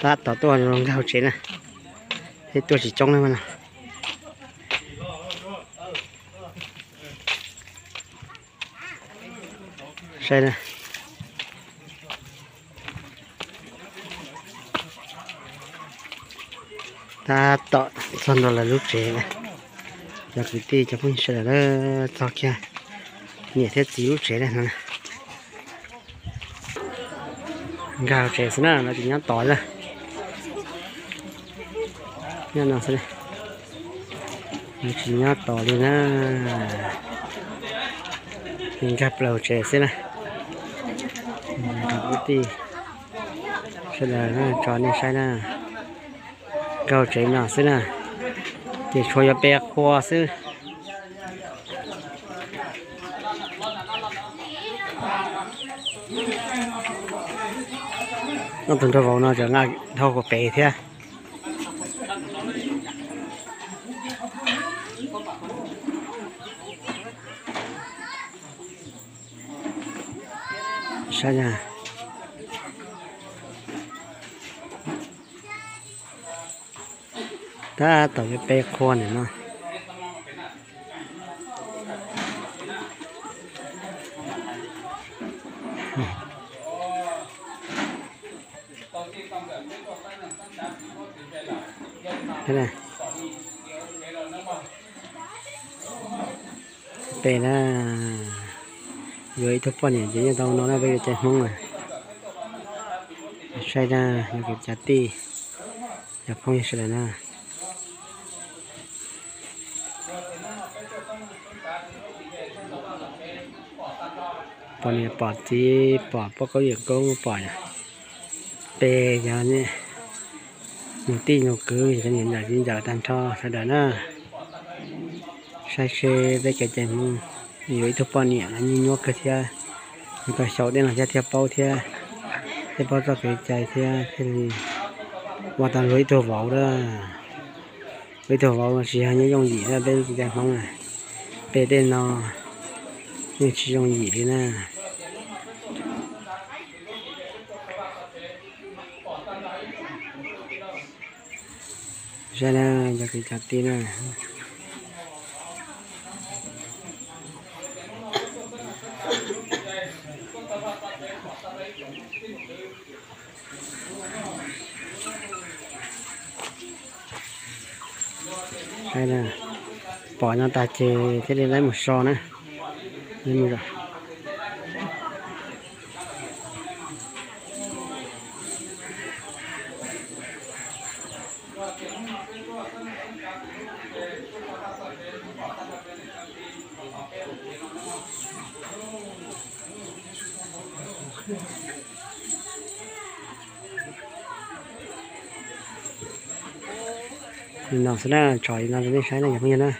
Tab tom tuaj nkag hauv tsev na, thiab tuaj tsis coob na no. Saib na. Tab tom txog ntua lawv lub tsev na. Cov kwv tij cov phooj ywg sawv daws na, txog kiag niam thiab txiv lub tsev na no. Nkag tsev xwb na, lawv tsis nyob tos na. Nyob no xwb, lawv tsis nyob tos li na. Nkag plaws tsev xwb na. Kwv tij sawv daws na, tso nej saib na. Nkag tsev no xwb na, ces tshuav yuav pe qhua xwb. Ob tug nraug vauv no tseem nqa dhau qhua pem thiab. Saib na. Tab tom pe qhua ntawm no. Peb na, yuav ib tug poj niam ces yeej tau no na, peb yuav caiv Hmoob na. Saib na, yog kev cov tij, cov phooj ywg sawv daws na. Pom niam pom txiv pom poj koob yawm koob pom, peb yog nus tij nus kwv, yog niam ntxawm txiv ntxawm tag nrho sawv daws na. Saib seb peb kev cai Hmoob yuav ib tug poj niam no nyuaj nyuaj kawg thiab, nws tau xyaum tej no thiab thiaj paub thiab, thiaj paub txoj kev cai thiab thiaj li ua tau luag ib tug vauv na. Ua ib tug vauv tsis yog nyob yooj yim na, peb kev cai Hmoob na, peb tej no yeej tsis yooj yim li na. Saib na, cov kwv cov tij na. Pom no tag ces thiaj li lawv mus so na. Li no xwb na, tso li no rau nej saib na cov phooj ywg na.